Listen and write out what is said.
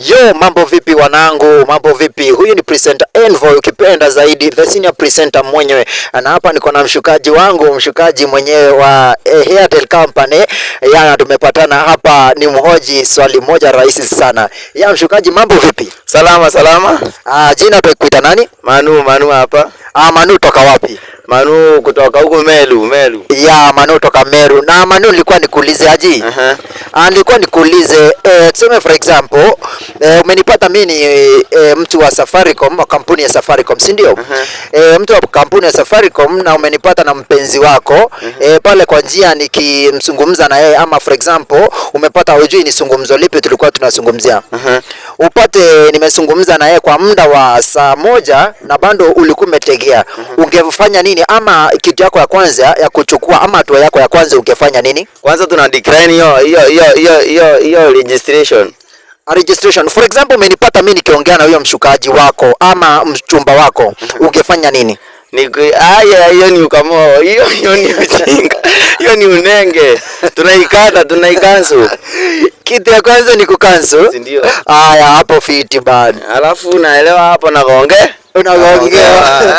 Yo, mambo vipi wanangu, mambo vipi? Huyu ni presenter Envoy, ukipenda zaidi the senior presenter mwenyewe, na hapa niko na mshukaji wangu, mshukaji mwenyewe wa Airtel Company. Yana tumepatana hapa, ni mhoji swali moja rahisi sana. Ya mshukaji, mambo vipi? Salama salama. Ah, jina tukuita nani? Manu, Manu hapa. Ah, Manu toka wapi? Manu kutoka huko Meru, Meru. Ya Manu toka Meru. Na Manu, nilikuwa nikuulize aji. Ah, nilikuwa nikuulize tuseme for example umenipata mimi ni mtu wa Safaricom, wa kampuni ya Safaricom, si ndio? Mtu wa kampuni ya Safaricom na umenipata na mpenzi wako pale kwa njia nikimzungumza na yeye, ama for example umepata hujui ni zungumzo lipi tulikuwa tunazungumzia. Upate nimezungumza na yeye kwa muda wa saa moja na bado ulikuwa umetegea. Ungefanya nini, ama kitu yako ya kwanza ya kuchukua ama hatua yako ya kwanza ungefanya nini? Kwanza tuna decline hiyo registration. A registration. For example, umenipata mimi nikiongea na huyo mshukaji wako ama mchumba wako, ungefanya nini? Ni aya, hiyo ni ukamoo, hiyo ni ujinga. Hiyo ni unenge. Tunaikata, tunaicancel. Kitu ya kwanza ni kucancel. Si ndio? Aya, hapo fiti bana. Alafu unaelewa hapo nagonge? Unagongewa.